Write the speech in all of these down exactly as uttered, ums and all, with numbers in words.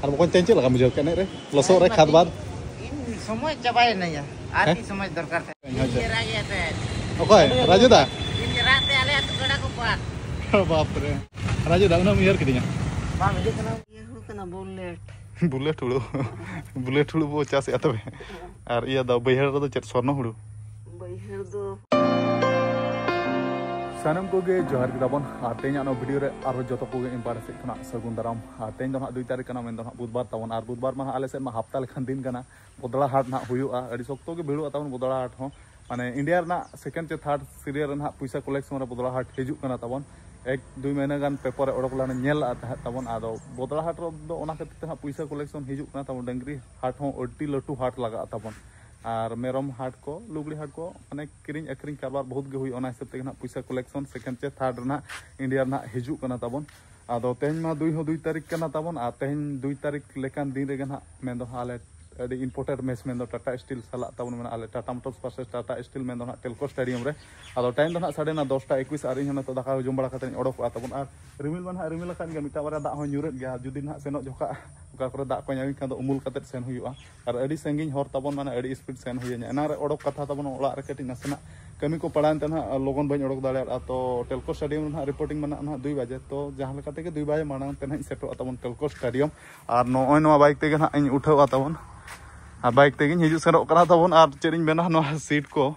ᱟᱨ ᱵᱚᱠᱚᱧ, ᱛᱮᱦᱮᱧ ᱪᱮᱫ ᱞᱮᱠᱟᱢ ᱵᱩᱡᱷᱟᱹᱣ ᱠᱮᱫ ᱮᱱᱮᱡ ᱨᱮ? ᱞᱚᱥᱚᱫ ᱨᱮ, ᱠᱷᱟᱫᱽ ᱵᱟᱫᱽ? ᱤᱧ ᱥᱚᱢᱚᱭ ᱪᱟᱵᱟᱭᱮᱱᱟᱭᱟ, ᱟᱨ ᱦᱮᱸ? ᱪᱮᱫ ᱥᱚᱢᱚᱭ ᱫᱚᱨᱠᱟᱨ ᱛᱟᱦᱮᱸ? ᱦᱮᱸ, ᱦᱮᱸ᱾ ᱤᱧ ᱨᱟᱜ ᱮᱫ ᱛᱟᱦᱮᱸᱫ᱾ ᱚᱠᱚᱭ? ᱨᱟᱡᱩ ᱫᱟ? ᱤᱧ ᱨᱟᱜ ᱛᱮ ᱟᱞᱮ ᱟᱹᱛᱩ ᱜᱟᱰᱟ ᱠᱚ ᱯᱟᱨ᱾ ᱵᱟᱯ ᱨᱮ᱾ ᱨᱟᱡᱩ ᱫᱟ, ᱩᱱᱟᱹᱜ ᱮᱢ ᱩᱭᱦᱟᱹᱨ ᱠᱤᱫᱤᱧᱟ? ᱵᱟᱝ ᱦᱤᱡᱩᱜ ᱠᱟᱱᱟ᱾ ᱤᱭᱟᱹ ᱦᱩᱲᱩ ᱠᱟᱱᱟ, ᱵᱩᱞᱮᱴ᱾ ᱵᱩᱞᱮᱴ ᱦᱩᱲᱩ᱾ ᱵᱩᱞᱮᱴ ᱦᱩᱲᱩ ᱵᱚ ᱪᱟᱥᱮᱜᱼᱟ ᱛᱚᱵᱮ᱾ ᱟᱨ ᱤᱭᱟᱹ ᱫᱚ ᱵᱟᱹᱭᱦᱟᱹᱲ ᱨᱮᱫᱚ ᱪᱮᱫ ᱥᱚᱨᱱᱚ ᱦᱩᱲᱩ? ᱵᱟᱹᱭᱦᱟᱹᱲ ᱫᱚ᱾ ᱥᱟᱱᱟᱢ ᱠᱚᱜᱮ ᱡᱚᱦᱟᱨ ᱜᱮ ᱛᱟᱵᱚᱱ᱾ ᱟᱨ ᱛᱮᱦᱮᱧᱟᱜ ᱱᱚᱣᱟ ᱵᱷᱤᱰᱤᱭᱳ ᱨᱮ ᱟᱨᱦᱚᱸ ᱡᱚᱛᱚ ᱠᱚᱜᱮ ᱤᱧ ᱯᱟᱦᱴᱟ ᱥᱮᱫ ᱠᱷᱚᱱᱟᱜ ᱥᱟᱹᱜᱩᱱ ᱫᱟᱨᱟᱢ᱾ ᱟᱨ ᱛᱮᱦᱮᱧ ᱫᱚ ᱱᱟᱦᱟᱜ ᱫᱩᱭ ᱛᱟᱹᱨᱤᱠᱷ ᱠᱟᱱᱟ, ᱢᱮᱱᱫᱚ ᱱᱟᱦᱟᱜ ᱵᱩᱫᱷᱵᱟᱨ ᱛᱟᱵᱚᱱ᱾ ᱟᱨ ᱵᱩᱫᱷᱵᱟᱨ ᱢᱟ ᱦᱟᱸᱜ ᱟᱞᱮ ᱥᱮᱫ ᱢᱟ ᱦᱟᱯᱛᱟ ᱞᱮᱠᱟᱱ ᱫᱤᱱ ᱠᱟᱱᱟ, ᱵᱚᱫᱲᱟ ᱦᱟᱴ ᱱᱟᱦᱟᱜ ᱦᱩᱭᱩᱜᱼᱟ᱾ ᱟᱹᱰᱤ ᱥᱚᱠᱛᱚ ᱜᱮ ᱵᱷᱤᱲᱚᱜᱼᱟ ᱛᱟᱵᱚᱱ ᱵᱚᱫᱲᱟ ᱦᱟᱴ ᱦᱚᱸ᱾ ᱢᱟᱱᱮ ᱤᱱᱰᱤᱭᱟ ᱨᱮᱱᱟᱜ ᱥᱮᱠᱮᱱᱰ ᱪᱮ ᱛᱷᱟᱨᱰ ᱥᱤᱨᱤᱭᱟᱞ ᱨᱮ ᱱᱟᱦᱟᱜ ᱯᱩᱭᱥᱟ ᱠᱚᱞᱮᱠᱥᱚᱱ ᱨᱮ ᱵᱚᱫᱲᱟ ᱦᱟᱴ ᱦᱤᱡᱩᱜ ᱠᱟᱱᱟ ᱛᱟᱵᱚᱱ᱾ ᱮᱠ ᱫᱩᱭ ᱢᱟᱹᱦᱱᱟᱹ ᱜᱟᱱ ᱯᱮᱯᱟᱨ ᱨᱮ ᱚᱰᱚᱠ ᱞᱮᱱᱟ, ᱧᱮᱞ ᱞᱟᱜᱼᱟ ᱛᱟᱦᱮᱸᱫ ᱛᱟᱵᱚᱱ᱾ ᱟᱫᱚ ᱵᱚᱫᱲᱟ ᱦᱟᱴ ᱨᱮᱫᱚ ᱚᱱᱟ ᱠᱷᱟᱹᱛᱤᱨ ᱛᱮ ᱱᱟᱦᱟᱜ ᱯᱩᱭᱥᱟᱹ ᱠᱚᱞᱮᱠᱥᱚᱱ ᱦᱤᱡᱩᱜ ᱠᱟᱱᱟ ᱛᱟᱵᱚᱱ᱾ ᱰᱟᱹᱝᱨᱤ ᱦᱟᱴ ᱦᱚᱸ ᱟᱹᱰᱤ ᱞᱟᱹᱴᱩ ᱦᱟᱴ ᱞᱟᱜᱟᱜᱼᱟ ᱛᱟᱵᱚᱱ᱾ ᱟᱨ ᱢᱮᱨᱚᱢ ᱦᱟᱴ ᱠᱚ, ᱞᱩᱜᱽᱲᱤ ᱦᱟᱴ ᱠᱚ, ᱢᱟᱱᱮ ᱠᱤᱨᱤᱧ ᱟᱹᱠᱷᱨᱤᱧ ᱠᱟᱨᱵᱟᱨ ᱵᱚᱦᱩᱛ ᱜᱮ ᱦᱩᱭᱩᱜᱼᱟ᱾ ᱚᱱᱟ ᱦᱤᱥᱟᱹᱵ ᱛᱮᱜᱮ ᱱᱟᱦᱟᱜ ᱯᱩᱭᱥᱟᱹ ᱠᱚᱞᱮᱠᱥᱚᱱ ᱥᱮᱠᱮᱱᱰ ᱪᱮ ᱛᱷᱟᱨᱰ ᱨᱮᱱᱟᱜ ᱤᱱᱰᱤᱭᱟ ᱨᱮᱱᱟᱜ ᱦᱤᱡᱩᱜ ᱠᱟᱱᱟ ᱛᱟᱵᱚᱱ᱾ ᱟᱫᱚ ᱛᱮᱦᱮᱧ ᱢᱟ ᱫᱩᱭ ᱦᱚᱸ ᱫᱩᱭ ᱛᱟᱹᱨᱤᱠᱷ ᱠᱟᱱᱟ ᱛᱟᱵᱚᱱ, ᱟᱨ ᱛᱮᱦᱮᱧ ᱫᱩᱭ ᱛᱟᱹᱨᱤᱠᱷ ᱞᱮᱠᱟᱱ ᱫᱤᱱ ᱨᱮᱜᱮ ᱱᱟᱦᱟᱜ ᱢᱮᱱᱫᱚ ᱦᱟᱸᱜ ᱟᱞᱮ ᱟᱹᱰᱤ ᱤᱢᱯᱚᱨᱴᱮᱱᱴ ᱢᱮᱪ ᱢᱮᱱᱫᱚ ᱴᱟᱴᱟ ᱥᱴᱤᱞ ᱥᱟᱞᱟᱜ ᱛᱟᱵᱚᱱ ᱢᱮᱱᱟᱜᱼᱟ, ᱟᱞᱮ Tata motors versus Tata steel ᱢᱮᱱᱫᱚ ᱱᱟᱦᱟᱜ ᱴᱮᱞᱠᱳ ᱥᱴᱮᱰᱤᱭᱟᱢ ᱨᱮ᱾ ᱟᱫᱚ ᱴᱟᱭᱤᱢ ᱫᱚ ᱱᱟᱦᱟᱜ ᱥᱟᱰᱮ ᱱᱟ ᱫᱚᱥᱴᱟ ᱮᱠᱩᱥ, ᱟᱨ ᱤᱧ ᱦᱚᱸ ᱱᱤᱛᱚᱜ ᱫᱟᱠᱟ ᱠᱚ ᱡᱚᱢ ᱵᱟᱲᱟ ᱠᱟᱛᱮ ᱤᱧ ᱚᱰᱚᱠᱚᱜᱼᱟ ᱛᱟᱵᱚᱱ᱾ ᱟᱨ ᱨᱤᱢᱤᱞ ᱢᱟ ᱱᱟᱦᱟᱜ ᱨᱤᱢᱤᱞ ᱟᱠᱟᱫ ᱜᱮᱭᱟ, ᱢᱤᱫᱴᱟᱝ ᱵᱟᱨᱭᱟ ᱫᱟᱜ ᱦᱚᱸ ᱧᱩᱨᱮᱫ ᱜᱮᱭᱟ᱾ ᱡᱩᱫᱤ ᱱᱟᱦᱟᱜ ᱥᱮᱱᱚᱜ ᱡᱚᱠᱷᱟᱜ ᱚᱠᱟ ᱠᱚᱨᱮ ᱫᱟᱜ ᱠᱚ ᱧᱟᱢᱤᱧ ᱠᱷᱟᱱ ᱫᱚ ᱩᱢᱩᱞ ᱠᱟᱛᱮᱫ ᱥᱮᱱ ᱦᱩᱭᱩᱜᱼᱟ᱾ ᱟᱨ ᱟᱹᱰᱤ ᱥᱟᱺᱜᱤᱧ ᱦᱚᱨ ᱛᱟᱵᱚᱱ, ᱢᱟᱱᱮ ᱟᱹᱰᱤ ᱥᱯᱤᱰ ᱥᱮᱱ ᱦᱩᱭᱟᱹᱧᱟ᱾ ᱮᱱᱟᱝ ᱨᱮ ᱚᱰᱚᱠ ᱠᱟᱛᱷᱟ ᱛᱟᱵᱚᱱ, ᱚᱲᱟᱜ ᱨᱮ ᱠᱟᱹᱴᱤᱡ ᱱᱟᱥᱮᱱᱟᱜ ᱠᱟᱹᱢᱤ ᱠᱚ ᱯᱟᱲᱟᱣᱮᱱ ᱛᱮ ᱱᱟᱦᱟᱜ ᱞᱚᱜᱚᱱ ᱵᱟᱹᱧ ᱚᱰᱚᱠ ᱫᱟᱲᱮᱭᱟᱫᱼᱟ᱾ ᱛᱚ ᱴᱮᱞᱠᱳ ᱥᱴᱮᱰᱤᱭᱟᱢ ᱨᱮ ᱱᱟᱦᱟᱜ ᱨᱤᱯᱳᱨᱴᱤᱝ ᱢᱮᱱᱟᱜᱼᱟ ᱱᱟᱦᱟᱜ ᱫᱩᱭ ᱵᱟᱡᱮ, ᱛᱚ ᱡᱟᱦᱟᱸ ᱞᱮᱠᱟ ᱛᱮᱜᱮ ᱫᱩᱭ ᱵᱟᱡᱮ ᱢᱟᱲᱟᱝ ᱛᱮ ᱱᱟᱦᱟᱜ ᱤᱧ ᱥᱮᱴᱮᱨᱚᱜᱼᱟ ᱛᱟᱵᱚᱱ ᱴᱮᱞᱠᱳ ᱥᱴᱮᱰᱤᱭᱟᱢ᱾ ᱟᱨ ᱱᱚᱜᱼᱚᱭ ᱱᱚᱣᱟ ᱵᱟᱭᱤᱠ ᱛᱮᱜᱮ ᱱᱟᱦᱟᱜ ᱤᱧ ᱩᱴᱷᱟᱹᱣᱟ ᱛᱟᱵᱚᱱ, ᱟᱨ ᱵᱟᱭᱤᱠ ᱛᱮᱜᱮᱧ ᱦᱤᱡᱩᱜ ᱥᱮᱱᱚᱜ ᱠᱟᱱᱟ ᱛᱟᱵᱚᱱ᱾ ᱟᱨ ᱪᱮᱫ ᱤᱧ ᱢᱮᱱᱟ, ᱱᱚᱣᱟ ᱥᱤᱴ ᱠᱚ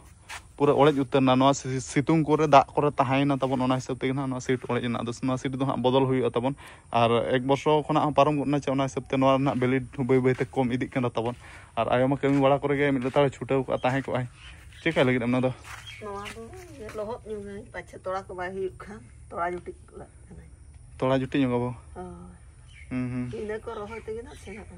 ᱯᱩᱨᱟᱹ ᱚᱲᱮᱡ ᱩᱛᱟᱹᱨ ᱮᱱᱟ᱾ ᱱᱚᱣᱟ ᱥᱤ-, ᱥᱤᱛᱩᱝ ᱠᱚᱨᱮ ᱫᱟᱜ ᱠᱚᱨᱮ ᱛᱟᱦᱮᱸᱭᱮᱱᱟ ᱛᱟᱵᱚᱱ, ᱚᱱᱟ ᱦᱤᱥᱟᱹᱵ ᱛᱮᱜᱮ ᱱᱟᱦᱟᱜ ᱱᱚᱣᱟ ᱥᱤᱴ ᱚᱲᱮᱡ ᱮᱱᱟ᱾ ᱟᱫᱚ ᱱᱚᱣᱟ ᱥᱤᱴ ᱫᱚ ᱦᱟᱸᱜ ᱵᱚᱫᱚᱞ ᱦᱩᱭᱩᱜᱼᱟ ᱛᱟᱵᱚᱱ᱾ ᱟᱨ ᱮᱠ ᱵᱚᱨᱥᱚ ᱠᱷᱚᱱᱟᱜ ᱦᱚᱸ ᱯᱟᱨᱚᱢ ᱜᱚᱫ ᱮᱱᱟ, ᱪᱮ ᱚᱱᱟ ᱦᱤᱥᱟᱹᱵ ᱛᱮ ᱱᱚᱣᱟ ᱨᱮᱱᱟᱜ ᱵᱷᱮᱞᱤᱰ ᱵᱟᱹᱭ ᱵᱟᱹᱭ ᱛᱮ ᱠᱚᱢ ᱤᱫᱤᱜ ᱠᱟᱱᱟ ᱛᱟᱵᱚᱱ᱾ ᱟᱨ ᱟᱭᱳ ᱢᱟ ᱠᱟᱹᱢᱤ ᱵᱟᱲᱟ ᱠᱚᱨᱮ ᱜᱮ ᱢᱤᱫ ᱞᱮᱛᱟᱲ ᱪᱷᱩᱴᱟᱹᱣ ᱠᱚᱜᱼᱟ, ᱛᱟᱦᱮᱸ ᱠᱚᱜᱼᱟᱭ᱾ ᱪᱮᱠᱟᱭ ᱞᱟᱹᱜᱤᱫ ᱚᱱᱟ ᱫᱚ? ᱱᱚᱣᱟ ᱫᱚ ᱤᱭᱟᱹ ᱞᱚᱦᱚᱫ ᱧᱚᱜᱟᱹᱧ, ᱯᱟᱪᱷᱮ ᱛᱚᱲᱟ ᱠᱚ ᱵᱟᱭ ᱦᱩᱭᱩᱜ ᱠᱷᱟᱱ, ᱛᱚᱲᱟ ᱡᱩᱴᱤᱡ ᱠᱟᱜ ᱠᱟᱹᱱᱟᱹᱧ᱾ ᱛᱚᱲᱟ ᱡᱩᱴᱤᱡ ᱧᱚᱜᱟᱵᱚ? ᱦᱳᱭ᱾ ᱦᱩᱸ, ᱦᱩᱸ᱾ ᱤᱱᱟᱹ ᱠᱚ ᱨᱚᱦᱚᱭ ᱛᱮᱜᱮ ᱱᱟᱜ ᱥᱮᱬᱟᱜᱼᱟ᱾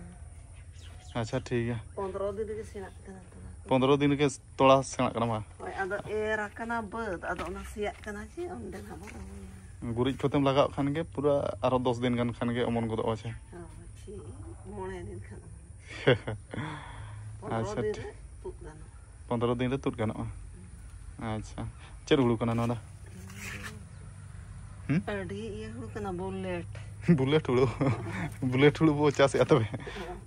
ᱟᱪᱪᱷᱟ, ᱴᱷᱤᱠ ᱜᱮᱭᱟ᱾ ᱯᱚᱱᱫᱽᱨᱚ ᱫᱤᱱ ᱨᱮᱜᱮ ᱥᱮᱬᱟᱜ ᱠᱟᱱᱟ ᱛᱚᱲᱟ ᱠᱚ᱾ ᱯᱚᱱᱫᱽᱨᱚ ᱫᱤᱱ ᱨᱮᱜᱮ ᱛᱚᱲᱟ ᱥᱮᱬᱟᱜ ᱠᱟᱱᱟ ᱵᱟᱝ? ᱦᱳᱭ, ᱟᱫᱚ ᱮᱨ ᱟᱠᱟᱱᱟ ᱵᱟᱹᱫᱽ, ᱟᱫᱚ ᱚᱱᱟ ᱥᱮᱭᱟᱜ ᱠᱟᱱᱟ ᱡᱮ ᱚᱸᱰᱮ ᱱᱟᱜ ᱵᱚ ᱨᱚᱦᱚᱭᱟ᱾ ᱜᱩᱨᱤᱡ ᱠᱷᱚᱛᱮᱢ ᱞᱟᱜᱟᱣ ᱠᱷᱟᱱ ᱜᱮ ᱯᱩᱨᱟᱹ ᱟᱨᱚ ᱫᱚᱥ ᱫᱤᱱ ᱜᱟᱱ ᱠᱷᱟᱱ ᱜᱮ ᱚᱢᱚᱱ ᱜᱚᱫᱚᱜᱼᱟ ᱪᱮ? ᱦᱳᱭ, ᱴᱷᱤᱠ, ᱢᱚᱬᱮ ᱫᱤᱱ ᱠᱷᱟᱱ᱾ ᱯᱚᱱᱨᱚ ᱟᱪᱪᱷᱟ, ᱫᱤᱱ ᱴᱷᱤᱠ᱾ ᱨᱮ ᱛᱩᱫ ᱜᱟᱱᱚᱜᱼᱟ᱾ ᱯᱚᱱᱨᱚ ᱫᱤᱱ ᱨᱮ ᱛᱩᱫ ᱜᱟᱱᱚᱜᱼᱟ᱾ ᱟᱪᱪᱷᱟ, ᱪᱮᱫ ᱦᱩᱲᱩ ᱠᱟᱱᱟ ᱱᱚᱣᱟ ᱫᱚ? ᱦᱩᱸ? ᱟᱹᱰᱤ ᱤᱭᱟᱹ ᱦᱩᱲᱩ ᱠᱟᱱᱟ, ᱵᱩᱞᱮᱴ᱾ ᱵᱩᱞᱮᱴ ᱦᱩᱲᱩ᱾ ᱵᱩᱞᱮᱴ ᱦᱩᱲᱩ ᱵᱚ ᱪᱟᱥᱮᱜᱼᱟ ᱛᱚᱵᱮ᱾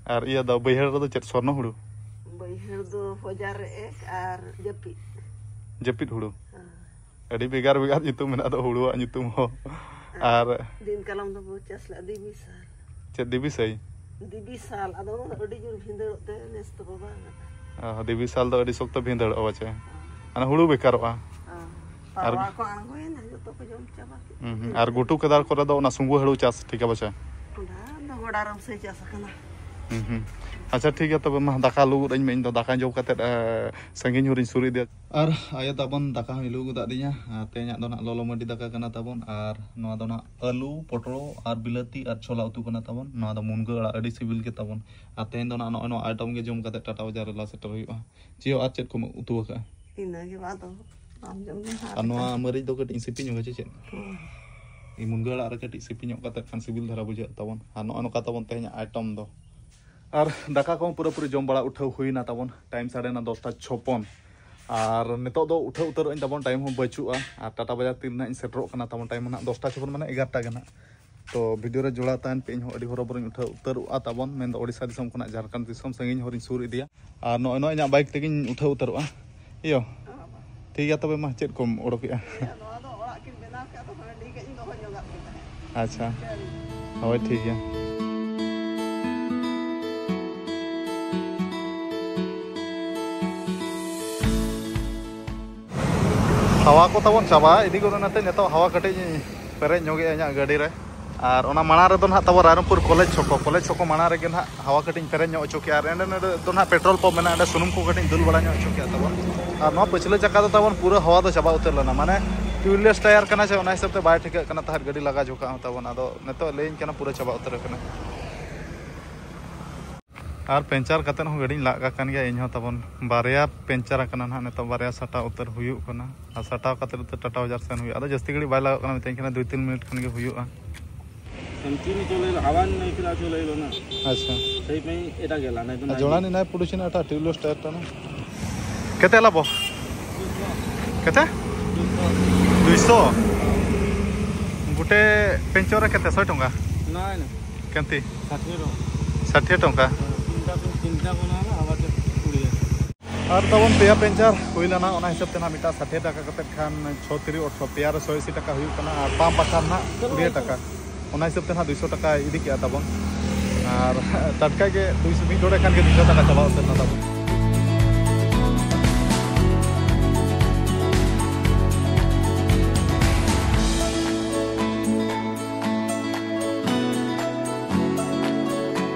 ᱟᱨ ᱤᱭᱟᱹ ᱫᱚ ᱵᱟᱹᱭᱦᱟᱹᱲ ᱨᱮᱫᱚ ᱪᱮᱫ, ᱥᱚᱨᱱᱚ ᱦᱩᱲᱩ? ᱵᱟᱹᱭᱦᱟᱹᱲ ᱫᱚ ᱦᱚᱡᱟᱨ ᱮᱠ ᱟᱨ ᱡᱟᱹᱯᱤᱫ᱾ ᱡᱟᱹᱯᱤᱫ ᱦᱩᱲᱩ᱾ ᱦᱮᱸ᱾ ᱟᱹᱰᱤ ᱵᱷᱮᱜᱟᱨ ᱵᱷᱮᱜᱟᱨ ᱧᱩᱛᱩᱢ ᱢᱮᱱᱟᱜ ᱫᱚ ᱦᱩᱲᱩᱣᱟᱜ ᱧᱩᱛᱩᱢ ᱦᱚᱸ᱾ ᱟᱨ ᱫᱤᱱ ᱠᱟᱞᱚᱢ ᱫᱚᱵᱚ ᱪᱟᱥ ᱞᱮᱫᱼᱟ ᱫᱤᱵᱤ ᱥᱟᱞ᱾ ᱪᱮᱫ ᱫᱤᱵᱤ ᱥᱟᱹᱭ? ᱫᱤᱵᱤ ᱥᱟᱞ, ᱟᱫᱚ ᱚᱱᱟ ᱫᱚ ᱟᱹᱰᱤ ᱡᱳᱨ ᱵᱷᱤᱸᱫᱟᱹᱲᱚᱜ ᱛᱮ ᱱᱮᱥ ᱫᱚ ᱵᱟᱝ ᱟᱠᱟᱱᱟ᱾ ᱚ, ᱫᱤᱵᱤ ᱥᱟᱞ ᱫᱚ ᱟᱹᱰᱤ ᱥᱚᱠᱛᱚ ᱵᱷᱤᱸᱫᱟᱹᱲᱚᱜᱼᱟ ᱯᱟᱪᱮ? ᱦᱮᱸ᱾ ᱢᱟᱱᱮ ᱦᱩᱲᱩ ᱵᱮᱠᱟᱨᱚᱜᱼᱟ᱾ ᱦᱮᱸ᱾ ᱟᱨ ᱯᱟᱨᱣᱟ ᱠᱚ ᱟᱬᱜᱚᱭᱮᱱᱟ, ᱡᱚᱛᱚ ᱠᱚ ᱡᱚᱢ ᱪᱟᱵᱟ ᱠᱮᱫ᱾ ᱦᱩᱸ, ᱦᱩᱸ᱾ ᱟᱨ ᱜᱷᱩᱴᱩ ᱠᱮᱫᱟᱨ ᱠᱚᱨᱮ ᱫᱚ ᱚᱱᱟ ᱥᱩᱸᱜᱩ ᱦᱩᱲᱩ ᱪᱟᱥ ᱴᱷᱤᱠᱟ ᱯᱟᱪᱮ? ᱚᱱᱟ ᱫᱚ ᱜᱚᱰᱟ ᱨᱮ ᱥᱮ ᱪᱟᱥ ᱟᱠᱟᱱᱟ᱾ ᱦᱩᱸ, ᱦᱩᱸ᱾ ᱟᱪᱪᱷᱟ, ᱴᱷᱤᱠ ᱜᱮᱭᱟ, ᱛᱚᱵᱮ ᱢᱟ ᱫᱟᱠᱟ ᱞᱩ ᱜᱚᱫ ᱟᱹᱧ ᱢᱮ, ᱤᱧ ᱫᱚ ᱫᱟᱠᱟ ᱡᱚᱢ ᱠᱟᱛᱮᱫ, ᱮ, ᱥᱟᱺᱜᱤᱧ ᱦᱚᱨᱤᱧ ᱥᱩᱨ ᱤᱫᱤᱭᱟ᱾ ᱟᱨ ᱟᱭᱳ ᱛᱟᱵᱚᱱ ᱫᱟᱠᱟ ᱦᱚᱸᱭ ᱞᱩ ᱜᱚᱫ ᱟᱹᱫᱤᱧᱟ᱾ ᱟᱨ ᱛᱮᱦᱮᱧᱟᱜ ᱫᱚ ᱱᱟᱜ ᱞᱚᱞᱚ ᱢᱟᱹᱰᱤ ᱫᱟᱠᱟ ᱠᱟᱱᱟ ᱛᱟᱵᱚᱱ, ᱟᱨ ᱱᱚᱣᱟ ᱫᱚ ᱱᱟᱜ ᱟᱹᱞᱩ, ᱯᱚᱴᱚᱞ ᱟᱨ ᱵᱤᱞᱟᱹᱛᱤ ᱟᱨ ᱪᱷᱚᱞᱟ ᱩᱛᱩ ᱠᱟᱱᱟ ᱛᱟᱵᱚᱱ᱾ ᱱᱚᱣᱟ ᱫᱚ ᱢᱩᱱᱜᱟᱹ ᱟᱲᱟᱜ, ᱟᱹᱰᱤ ᱥᱤᱵᱤᱞ ᱜᱮ ᱛᱟᱵᱚᱱ᱾ ᱟᱨ ᱛᱮᱦᱮᱧ ᱫᱚ ᱱᱟᱜ ᱱᱚᱜᱼᱚᱭ ᱱᱚᱣᱟ item ᱜᱮ ᱡᱚᱢ ᱠᱟᱛᱮ ᱴᱟᱴᱟ ᱵᱟᱡᱟᱨ ᱨᱮ ᱞᱟᱦᱟ ᱥᱮᱴᱮᱨ ᱦᱩᱭᱩᱜᱼᱟ᱾ ᱪᱮᱫ ᱟᱨ ᱪᱮᱫ ᱠᱚᱢ ᱩᱛᱩ ᱟᱠᱟᱜᱼᱟ? ᱤᱱᱟᱹ ᱜᱮ ᱵᱟᱝ ᱫᱚ ᱵᱟᱢ ᱡᱚᱢ ᱧᱩ ᱟᱨ ᱱᱚᱣᱟ ᱢᱟᱹᱨᱤᱪ ᱫᱚ ᱠᱟᱹᱴᱤᱡ ᱤᱧ ᱥᱤᱯᱤ ᱧᱚᱜᱟ ᱥᱮ ᱪᱮᱫ? ᱦᱩᱸ᱾ ᱤᱧ ᱢᱩᱱᱜᱟᱹ ᱟᱲᱟᱜ ᱨᱮ ᱠᱟᱹᱴᱤᱡ ᱥᱤᱯᱤ ᱧᱚᱜ ᱠᱟᱛᱮ ᱠᱷᱟᱱ ᱥᱤᱵᱤᱞ ᱫᱷᱟᱨᱟ ᱵᱩᱡᱷᱟᱹᱜ ᱛᱟᱵᱚᱱ᱾ ᱟᱨ ᱱᱚᱜᱼᱚ ᱱᱚᱝᱠᱟ ᱛᱟᱵᱚᱱ ᱛᱮᱦᱮᱧᱟᱜ item ᱫᱚ᱾ ᱟᱨ ᱫᱟᱠᱟ ᱠᱚᱦᱚᱸ ᱯᱩᱨᱟᱹᱯᱩᱨᱤ ᱡᱚᱢ ᱵᱟᱲᱟ ᱩᱴᱷᱟᱹᱣ ᱦᱩᱭᱱᱟ ᱛᱟᱵᱚᱱ᱾ Time ᱥᱟᱰᱮᱱᱟ ᱫᱚᱥᱴᱟ ᱪᱷᱚᱯᱚᱱ᱾ ᱟᱨ ᱱᱤᱛᱚᱜ ᱫᱚ ᱩᱴᱷᱟᱹᱣ ᱩᱛᱟᱹᱨᱚᱜ ᱟᱹᱧ ᱛᱟᱵᱚᱱ, time ᱦᱚᱸ ᱵᱟᱹᱪᱩᱜᱼᱟ᱾ ᱟᱨ ᱴᱟᱴᱟ ᱵᱟᱡᱟᱨ ᱛᱤᱱ ᱨᱮ ᱱᱟᱜ ᱤᱧ ᱥᱮᱴᱮᱨᱚᱜ ᱠᱟᱱᱟ ᱛᱟᱵᱚᱱ, time ᱦᱚᱸ ᱱᱟᱜ ᱫᱚᱥᱴᱟ ᱪᱷᱚᱯᱚᱱ, ᱢᱟᱱᱮ ᱮᱜᱟᱨᱚᱴᱟ ᱜᱮ ᱱᱟᱜ᱾ ᱛᱚ video ᱨᱮ ᱡᱚᱲᱟᱣ ᱛᱟᱦᱮᱱ ᱯᱮ, ᱤᱧ ᱦᱚᱸ ᱟᱹᱰᱤ ᱦᱚᱨᱚᱵᱚᱨᱚᱧ ᱩᱴᱷᱟᱹᱣ ᱩᱛᱟᱹᱨᱚᱜᱼᱟ ᱛᱟᱵᱚᱱ, ᱢᱮᱱᱫᱚ ᱳᱰᱤᱥᱟ ᱫᱤᱥᱚᱢ ᱠᱷᱚᱱᱟᱜ ᱡᱷᱟᱲᱠᱷᱚᱸᱰ ᱫᱤᱥᱚᱢ ᱥᱟᱺᱜᱤᱧ ᱦᱚᱨᱤᱧ ᱥᱩᱨ ᱤᱫᱤᱭᱟ᱾ ᱟᱨ ᱱᱚᱜᱼᱚᱭ, ᱱᱚᱜᱼᱚᱭ ᱤᱧᱟᱹᱜ bike ᱛᱮᱜᱤᱧ ᱩᱴᱷᱟᱹᱣ ᱩᱛᱟᱹᱨᱚᱜᱼᱟ᱾ ᱤᱭᱟᱹ, ᱴᱷᱤᱠ ᱜᱮᱭᱟ ᱛᱚᱵᱮ ᱢᱟ, ᱪᱮᱫ ᱠᱚᱢ ᱚᱰᱚᱠᱮᱜᱼᱟ? ᱱᱚᱣᱟ ᱫᱚ ᱚᱲᱟᱜ ᱠᱤᱱ ᱵᱮᱱᱟᱣ ᱠᱮᱫ, ᱟᱫᱚ ᱦᱟᱺᱰᱤ ᱠᱟᱹᱡ ᱤᱧ ᱫᱚᱦᱚ ᱧᱚᱜᱟᱜ ᱠᱤᱱᱟ᱾ ᱟᱪᱪᱷᱟ, ᱦᱳᱭ, ᱴᱷᱤᱠ ᱜᱮᱭᱟ᱾ ᱦᱟᱣᱟ ᱠᱚ ᱛᱟᱵᱚᱱ ᱪᱟᱵᱟ ᱤᱫᱤ ᱜᱚᱫ ᱮᱱᱟᱛᱮ ᱱᱤᱛᱚᱜ ᱦᱟᱣᱟ ᱠᱟᱹᱴᱤᱡ ᱤᱧ ᱯᱮᱨᱮᱡ ᱧᱚᱜᱮᱜᱼᱟ ᱤᱧᱟᱹᱜ ᱜᱟᱹᱰᱤ ᱨᱮ᱾ ᱟᱨ ᱚᱱᱟ ᱢᱟᱲᱟᱝ ᱨᱮᱫᱚ ᱱᱟᱦᱟᱜ ᱛᱟᱵᱚ ᱨᱟᱭᱨᱚᱝᱯᱩᱨ ᱠᱚᱞᱮᱡᱽ ᱪᱷᱚᱠᱚ, ᱠᱚᱞᱮᱡᱽ ᱪᱷᱚᱠᱚ ᱢᱟᱲᱟᱝ ᱨᱮᱜᱮ ᱱᱟᱦᱟᱜ ᱦᱟᱣᱟ ᱠᱟᱹᱴᱤᱡ ᱤᱧ ᱯᱮᱨᱮᱡ ᱧᱚᱜ ᱦᱚᱪᱚ ᱠᱮᱜᱼᱟ᱾ ᱟᱨ ᱮᱸᱰᱮ ᱱᱚᱰᱮ ᱫᱚ ᱱᱟᱦᱟᱜ petrol pump ᱢᱮᱱᱟᱜᱼᱟ, ᱚᱸᱰᱮ ᱥᱩᱱᱩᱢ ᱠᱚ ᱠᱟᱹᱴᱤᱡ ᱤᱧ ᱫᱩᱞ ᱵᱟᱲᱟ ᱧᱚᱜ ᱦᱚᱪᱚ ᱠᱮᱜᱼᱟ ᱛᱟᱵᱚᱱ᱾ ᱟᱨ ᱱᱚᱣᱟ ᱯᱟᱹᱪᱷᱞᱟᱹ ᱪᱟᱠᱟ ᱫᱚ ᱛᱟᱵᱚᱱ ᱯᱩᱨᱟᱹ ᱦᱟᱣᱟ ᱫᱚ ᱪᱟᱵᱟ ᱩᱛᱟᱹᱨ ᱞᱮᱱᱟ, ᱢᱟᱱᱮ tubeless tyre ᱠᱟᱱᱟ ᱥᱮ, ᱚᱱᱟ ᱦᱤᱥᱟᱹᱵ ᱛᱮ ᱵᱟᱭ ᱴᱷᱤᱠᱟᱹᱜ ᱠᱟᱱᱟ ᱛᱟᱦᱮᱸᱫ ᱜᱟᱹᱰᱤ ᱞᱟᱜᱟ ᱡᱚᱠᱷᱟᱜ ᱦᱚᱸ ᱛᱟᱵᱚᱱ᱾ ᱟᱫᱚ ᱱᱤᱛᱚᱜ ᱞᱟᱹᱭᱟᱹᱧ ᱠᱟᱱᱟ ᱯᱩᱨᱟᱹ ᱪᱟᱵᱟ ᱩᱛᱟᱹᱨ ᱟᱠᱟᱱᱟ᱾ ᱟᱨ ᱯᱮᱱᱪᱟᱨ ᱠᱟᱛᱮᱫ ᱦᱚᱸ ᱜᱟᱹᱰᱤᱧ ᱞᱟᱜ ᱠᱟᱜ ᱠᱟᱱ ᱜᱮᱭᱟ ᱤᱧ ᱦᱚᱸ ᱛᱟᱵᱚᱱ᱾ ᱵᱟᱨᱭᱟ ᱯᱮᱱᱪᱟᱨ ᱟᱠᱟᱱᱟ ᱱᱟᱦᱟᱜ, ᱱᱤᱛᱚᱜ ᱵᱟᱨᱭᱟ ᱥᱟᱴᱟᱣ ᱩᱛᱟᱹᱨ ᱦᱩᱭᱩᱜ ᱠᱟᱱᱟ᱾ ᱟᱨ ᱥᱟᱴᱟᱣ ᱠᱟᱛᱮᱫ ᱩᱛᱟᱹᱨ ᱴᱟᱴᱟ ᱵᱟᱡᱟᱨ ᱥᱮᱱ ᱦᱩᱭᱩᱜᱼᱟ᱾ ᱟᱫᱚ ᱡᱟᱹᱥᱛᱤ ᱜᱷᱟᱹᱲᱤᱡ ᱵᱟᱭ ᱞᱟᱜᱟᱜ ᱠᱟᱱᱟ, ᱢᱤᱛᱟᱹᱧ ᱠᱟᱱᱟ ᱫᱩᱭ ᱛᱤᱱ ᱢᱤᱱᱤᱴ ᱠᱷᱟᱱ ᱜᱮ ᱦᱩᱭᱩᱜᱼᱟ᱾ हम तीन ही चले, हवा नहीं निकला, चले लो ना। अच्छा। सही में एटा गेला, नहीं तो ना। जोड़ानी नहीं पुरुष ना, अटा ट्यूबलेस टायर टा ना। केते लाबो? केते? दुई सौ। ଗୋଟେ ପେଞ୍ଚର କେତେ? ଶହେ ଟଙ୍କା? ନାଇଁ, ନାଇଁ। କେମିତି? ଷାଠିଏ ଟଙ୍କା। ଷାଠିଏ ଟଙ୍କା। ତିନିଟା, ତିନିଟା ବନା ହେଲା, ଆবার କୋଡ଼ିଏ। ଆର୍ ତାବନ୍ ପେୟା ᱯᱮᱧᱪᱟᱨ ᱦᱩᱭ ᱞᱮᱱᱟ, ᱚᱱᱟ ᱦᱤᱥᱟᱹᱵ ᱛᱮ ᱱᱟᱦᱟᱜ ᱢᱤᱫᱴᱟᱝ ᱥᱟᱴᱷᱮ ᱴᱟᱠᱟ ᱠᱟᱛᱮᱫ ᱠᱷᱟᱱ ᱪᱷᱚ ᱛᱤᱨᱤ ᱚᱴᱷᱨᱚ, ᱯᱮᱭᱟ ᱨᱮ ᱥᱚᱭ ᱟᱥᱤ ᱴᱟᱠᱟ ᱦᱩᱭᱩᱜ ᱠᱟᱱᱟ, ᱟᱨ ᱯᱟᱢᱯ ᱵᱟᱠᱷᱟᱱ ᱱᱟᱦᱟᱜ ᱠᱩᱲᱤ ᱴᱟᱠᱟ, ᱚᱱᱟ ᱦᱤᱥᱟᱹᱵ ᱛᱮ ᱱᱟᱦᱟᱜ ᱫᱩᱭᱥᱚ ᱴᱟᱠᱟ ᱤᱫᱤ ᱠᱮᱜᱼᱟ ᱛᱟᱵᱚᱱ᱾ ᱟᱨ ᱴᱟᱴᱠᱟ ᱜᱮ ᱫᱩᱭᱥᱚ, ᱢᱤᱫ ᱰᱚᱸᱰᱮ ᱠᱷᱟᱱ ᱜᱮ ᱫᱩᱭᱥᱚ ᱴᱟᱠᱟ ᱪᱟᱵᱟ ᱩᱛᱟᱹᱨ ᱮᱱᱟ ᱛᱟᱵᱚᱱ᱾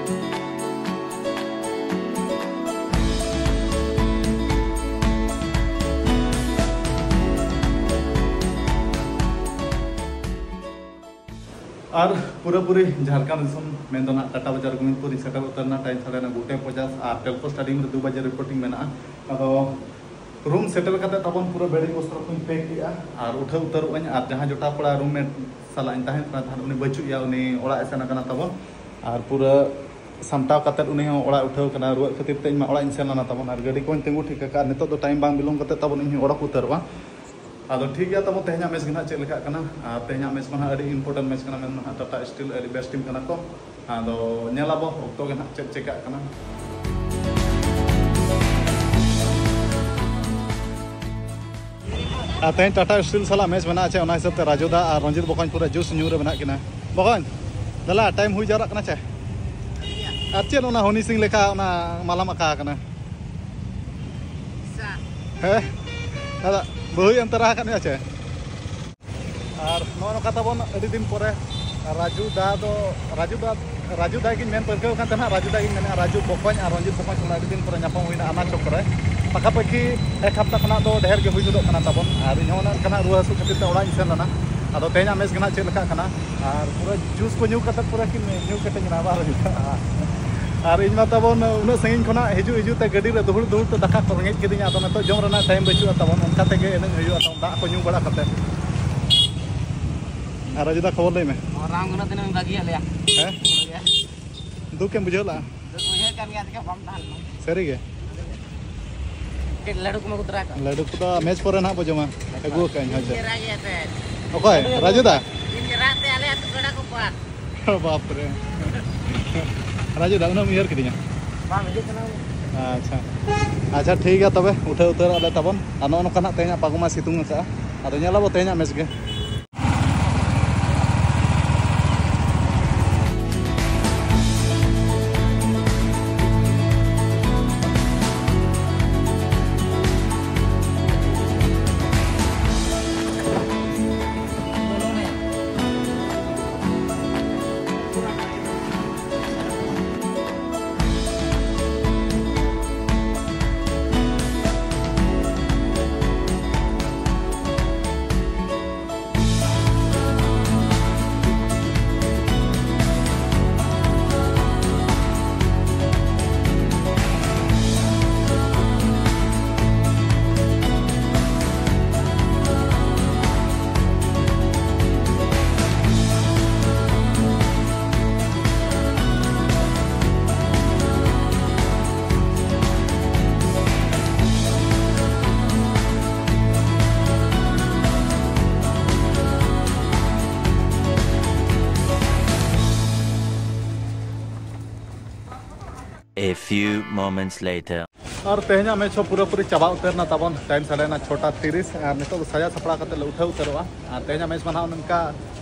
ᱟᱨ ᱯᱩᱨᱟᱹᱯᱩᱨᱤ ᱡᱷᱟᱲᱠᱷᱚᱸᱰ ᱫᱤᱥᱚᱢ, ᱢᱮᱱᱫᱚ ᱱᱟᱜ ᱴᱟᱴᱟ ᱵᱟᱡᱟᱨ ᱜᱳᱵᱤᱱᱫᱯᱩᱨ ᱤᱧ ᱥᱮᱴᱮᱨ ᱩᱛᱟᱹᱨ ᱮᱱᱟ᱾ ᱴᱟᱭᱤᱢ ᱥᱟᱲᱮ ᱱᱚ ᱜᱚᱴᱮ ᱯᱚᱪᱟᱥ, ᱟᱨ ᱴᱮᱞᱠᱳ ᱥᱴᱮᱰᱤᱭᱟᱢ ᱨᱮ ᱫᱩ ᱵᱟᱡᱮ ᱨᱤᱯᱳᱨᱴᱤᱝ ᱢᱮᱱᱟᱜᱼᱟ᱾ ᱟᱫᱚ ᱨᱩᱢ ᱥᱮᱴᱮᱨ ᱠᱟᱛᱮ ᱛᱟᱵᱚᱱ ᱯᱩᱨᱟᱹ ᱵᱮᱰᱤᱝ ᱵᱚᱥᱛᱨᱚ ᱠᱚᱧ ᱯᱮᱠ ᱠᱮᱜᱼᱟ, ᱟᱨ ᱩᱴᱷᱟᱹᱣ ᱩᱛᱟᱹᱨᱚᱜ ᱟᱹᱧ᱾ ᱟᱨ ᱡᱟᱦᱟᱸ ᱡᱚᱴᱟᱣ ᱠᱚᱲᱟ ᱨᱩᱢᱢᱮᱴ ᱥᱟᱞᱟᱜ ᱤᱧ ᱛᱟᱦᱮᱸ ᱠᱟᱱᱟ ᱛᱟᱦᱮᱸᱫ, ᱩᱱᱤ ᱵᱟᱹᱪᱩᱜ ᱮᱭᱟ, ᱩᱱᱤ ᱚᱲᱟᱜ ᱮ ᱥᱮᱱ ᱟᱠᱟᱱᱟ ᱛᱟᱵᱚᱱ᱾ ᱟᱨ ᱯᱩᱨᱟᱹ ᱥᱟᱢᱴᱟᱣ ᱠᱟᱛᱮᱫ ᱩᱱᱤ ᱦᱚᱸ ᱚᱲᱟᱜ ᱩᱴᱷᱟᱹᱣ ᱠᱟᱱᱟ, ᱨᱩᱣᱟᱹᱜ ᱠᱷᱟᱹᱛᱤᱨ ᱛᱮ ᱤᱧ ᱢᱟ ᱚᱲᱟᱜ ᱤᱧ ᱥᱮᱱ ᱞᱮᱱᱟ ᱛᱟᱵᱚᱱ᱾ ᱟᱨ ᱜᱟᱹᱰᱤ ᱠᱚᱧ ᱛᱤᱸᱜᱩ ᱴᱷᱤᱠ ᱟᱠᱟᱫᱼᱟ᱾ ᱱᱤᱛᱚᱜ ᱫᱚ ᱴᱟᱭᱤᱢ ᱵᱟᱝ ᱵᱤᱞᱚᱢ ᱠᱟᱛᱮᱫ ᱛᱟᱵᱚᱱ ᱤᱧ ᱦᱚᱸ ᱚᱰᱚᱠ ᱩᱛᱟᱹᱨᱚᱜᱼᱟ᱾ ᱟᱫᱚ ᱴᱷᱤᱠ ᱜᱮᱭᱟ ᱛᱟᱵᱚ, ᱛᱮᱦᱮᱧᱟᱜ ᱢᱮᱪ ᱜᱮ ᱱᱟᱦᱟᱜ ᱪᱮᱫ ᱞᱮᱠᱟᱜ ᱠᱟᱱᱟ᱾ ᱟᱨ ᱛᱮᱦᱮᱧᱟᱜ ᱢᱮᱪ ᱢᱟ ᱱᱟᱦᱟᱜ ᱟᱹᱰᱤ ᱤᱢᱯᱚᱨᱴᱮᱱᱴ ᱢᱮᱪ ᱠᱟᱱᱟ, ᱢᱮᱱ ᱱᱟᱦᱟᱜ ᱴᱟᱴᱟ ᱥᱴᱤᱞ ᱟᱹᱰᱤ ᱵᱮᱥ ᱴᱤᱢ ᱠᱟᱱᱟ ᱠᱚ᱾ ᱟᱫᱚ ᱧᱮᱞ ᱟᱵᱚ ᱚᱠᱛᱚ ᱜᱮ ᱱᱟᱦᱟᱜ ᱪᱮᱫ ᱪᱮᱠᱟᱜ ᱠᱟᱱᱟ᱾ ᱟᱨ ᱛᱮᱦᱮᱧ ᱴᱟᱴᱟ ᱥᱴᱤᱞ ᱥᱟᱞᱟᱜ ᱢᱮᱪ ᱢᱮᱱᱟᱜᱼᱟ ᱪᱮ, ᱚᱱᱟ ᱦᱤᱥᱟᱹᱵ ᱛᱮ ᱨᱟᱡᱩ ᱫᱟ ᱟᱨ ᱨᱚᱧᱡᱤᱛ ᱵᱚᱠᱚᱧ ᱯᱩᱨᱟᱹ ᱡᱩᱥ ᱧᱩ ᱨᱮ ᱢᱮᱱᱟᱜ ᱠᱤᱱᱟ᱾ ᱵᱚᱠᱚᱧ, ᱫᱮᱞᱟ, ᱴᱟᱭᱤᱢ ᱦᱩᱭ ᱡᱟᱣᱨᱟᱜ ᱠᱟᱱᱟ ᱪᱮ? ᱟᱨ ᱪᱮᱫ ᱚᱱᱟ ᱦᱚᱱᱤ ᱥᱤᱝ ᱞᱮᱠᱟ ᱚᱱᱟ ᱢᱟᱞᱟᱢ ᱟᱠᱟ ᱟᱠᱟᱱᱟ? ᱦᱮᱸ? ᱟᱫᱚ ᱵᱟᱹᱦᱩᱭ ᱮᱢ ᱛᱚᱨᱟ ᱟᱠᱟᱫ ᱢᱮᱭᱟ ᱪᱮ? ᱟᱨ ᱱᱚᱜᱼᱚ ᱱᱚᱝᱠᱟ ᱛᱟᱵᱚᱱ ᱟᱹᱰᱤ ᱫᱤᱱ ᱯᱚᱨᱮ ᱨᱟᱡᱩ ᱫᱟ ᱫᱚ, ᱨᱟᱡᱩ ᱫᱟ, ᱨᱟᱡᱩ ᱫᱟ ᱜᱤᱧ ᱢᱮᱱ ᱯᱟᱹᱨᱠᱟᱹᱣ ᱠᱟᱱ ᱛᱟᱦᱮᱱᱟ, ᱨᱟᱡᱩ ᱫᱟ ᱜᱤᱧ ᱢᱮᱱᱮᱫᱼᱟ, ᱨᱟᱡᱩ ᱵᱚᱠᱚᱧ ᱟᱨ ᱨᱚᱧᱡᱤᱛ ᱵᱚᱠᱚᱧ ᱛᱷᱚᱲᱟ ᱟᱹᱰᱤ ᱫᱤᱱ ᱯᱚᱨᱮ ᱧᱟᱯᱟᱢ ᱦᱩᱭᱱᱟ ᱟᱱᱟ ᱪᱚᱠ ᱨᱮ᱾ ᱯᱟᱠᱟᱯᱟᱠᱤ ᱮᱠ ᱦᱟᱯᱛᱟ ᱠᱷᱚᱱᱟᱜ ᱫᱚ ᱰᱷᱮᱨ ᱜᱮ ᱦᱩᱭ ᱜᱚᱫᱚᱜ ᱠᱟᱱᱟ ᱛᱟᱵᱚᱱ, ᱟᱨ ᱤᱧ ᱦᱚᱸ ᱚᱱᱮ ᱚᱱᱠᱟᱱᱟᱜ ᱨᱩᱣᱟᱹ ᱦᱟᱹᱥᱩ ᱠᱷᱟᱹᱛᱤᱨ ᱛᱮ ᱚᱲᱟᱜ ᱤᱧ ᱥᱮᱱ ᱞᱮᱱᱟ᱾ ᱟᱫᱚ ᱛᱮᱦᱮᱧᱟᱜ ᱢᱮᱪ ᱜᱮ ᱱᱟᱦᱟᱜ ᱪᱮᱫ ᱞᱮᱠᱟᱜ ᱠᱟᱱᱟ, ᱟᱨ ᱯᱩᱨᱟᱹ ᱡᱩᱥ ᱠᱚ ᱧᱩ ᱠᱟᱛᱮ ᱯᱩᱨᱟᱹ ᱠᱤᱱ ᱧᱩ ᱠᱮᱴᱮᱡ ᱮᱱᱟ ᱵᱟᱨ ᱦᱚᱲ᱾ ᱟᱨ ᱤᱧ ᱢᱟ ᱛᱟᱵᱚᱱ ᱩᱱᱟᱹᱜ ᱥᱟᱺᱜᱤᱧ ᱠᱷᱚᱱᱟᱜ ᱦᱤᱡᱩᱜ ᱦᱤᱡᱩᱜ ᱛᱮ ᱜᱟᱹᱰᱤ ᱨᱮ ᱫᱩᱦᱩᱲ ᱫᱩᱦᱩᱲ ᱛᱮ ᱫᱟᱠᱟ ᱠᱚ ᱨᱮᱸᱜᱮᱡ ᱠᱤᱫᱤᱧᱟ, ᱟᱫᱚ ᱱᱤᱛᱚᱜ ᱡᱚᱢ ᱨᱮᱱᱟᱜ ᱴᱟᱭᱤᱢ ᱵᱟᱹᱪᱩᱜᱼᱟ ᱛᱟᱵᱚᱱ, ᱚᱱᱠᱟ ᱛᱮᱜᱮ ᱮᱱᱮᱡ ᱦᱩᱭᱩᱜᱼᱟ ᱛᱟᱵᱚᱱ, ᱫᱟᱜ ᱠᱚ ᱧᱩ ᱵᱟᱲᱟ ᱠᱟᱛᱮ᱾ ᱟᱨ ᱨᱟᱡᱩ ᱫᱟ ᱠᱷᱚᱵᱚᱨ ᱞᱟᱹᱭ ᱢᱮ᱾ ᱨᱟᱢ ᱜᱚᱱᱚ ᱛᱤᱱᱟᱹᱜ ᱮᱢ ᱵᱟᱹᱜᱤᱭᱟᱫ ᱞᱮᱭᱟ? ᱦᱮᱸ? ᱫᱩᱠᱮᱢ ᱵᱩᱡᱷᱟᱹᱣ ᱞᱮᱫᱼᱟ? ᱫᱩᱠ ᱵᱩᱡᱷᱟᱹᱜ ᱠᱟᱱ ᱜᱮᱭᱟ, ᱪᱤᱠᱟᱹ ᱵᱟᱢ ᱛᱟᱦᱮᱸ ᱞᱮᱱᱟ? ᱥᱟᱹᱨᱤ ᱜᱮ? ᱪᱮᱫ ᱞᱟᱹᱰᱩ ᱠᱚᱢᱟ ᱠᱚ ᱛᱚᱨᱟ ᱠᱟᱜ? ᱞᱟᱹᱰᱩ ᱠᱚᱫᱚ ᱢᱮᱪ ᱯᱚᱨᱮ ᱱᱟᱦᱟᱜ ᱵᱚ ᱡᱚᱢᱟ, ᱟᱹᱜᱩ ᱟᱠᱟᱫ ᱟᱹᱧ, ᱦᱳᱭ ᱥᱮ᱾ ᱤᱧ ᱪᱮᱦᱨᱟ ᱜᱮᱭᱟ ᱥᱮ? ᱚᱠᱚᱭ? ᱨᱟᱡᱩ ᱫᱟ? ᱤᱧ ᱪᱮᱦᱨᱟ ᱜᱟᱰᱟ ᱠᱚ ᱯᱟᱨ᱾ ᱵᱟᱯ ᱨᱮ᱾ ᱨᱟᱡᱩ ᱫᱟ, ᱩᱱᱟᱹᱜ ᱮᱢ ᱩᱭᱦᱟᱹᱨ ᱠᱤᱫᱤᱧᱟ? ᱵᱟᱝ ᱦᱤᱡᱩᱜ ᱠᱟᱱᱟ᱾ ᱟᱪᱪᱷᱟ, ᱟᱪᱪᱷᱟ, ᱴᱷᱤᱠ ᱜᱮᱭᱟ ᱛᱚᱵᱮ, ᱩᱴᱷᱟᱹᱣ ᱩᱛᱟᱹᱨᱚᱜ ᱟᱞᱮ ᱛᱟᱵᱚᱱ᱾ ᱟᱨ ᱱᱚᱜᱼᱚ ᱱᱚᱝᱠᱟ ᱱᱟᱜ ᱛᱮᱦᱮᱧᱟᱜ ᱯᱟᱹᱜᱩ ᱢᱟ ᱥᱤᱛᱩᱝ ᱟᱠᱟᱫᱼᱟ᱾ ᱟᱫᱚ ᱧᱮᱞ ᱟᱵᱚ ᱛᱮᱦᱮᱧᱟᱜ ᱢᱮᱪ ᱜᱮ᱾ A few moments later. ᱟᱨ ᱛᱮᱦᱮᱧᱟᱜ ᱢᱮᱪ ᱦᱚᱸ ᱯᱩᱨᱟᱹᱯᱩᱨᱤ ᱪᱟᱵᱟ ᱩᱛᱟᱹᱨ ᱮᱱᱟ ᱛᱟᱵᱚᱱ᱾ ᱴᱟᱭᱤᱢ ᱥᱟᱰᱮᱭᱮᱱᱟ ᱪᱷᱚᱴᱟ ᱛᱤᱨᱤᱥ, ᱟᱨ ᱱᱤᱛᱚᱜ ᱫᱚ ᱥᱟᱡᱟᱣ ᱥᱟᱯᱲᱟᱣ ᱠᱟᱛᱮ ᱞᱮ ᱩᱴᱷᱟᱹᱣ ᱩᱛᱟᱹᱨᱚᱜᱼᱟ᱾ ᱟᱨ ᱛᱮᱦᱮᱧᱟᱜ ᱢᱮᱪ ᱢᱟ ᱱᱟᱦᱟᱜ ᱱᱚᱝᱠᱟ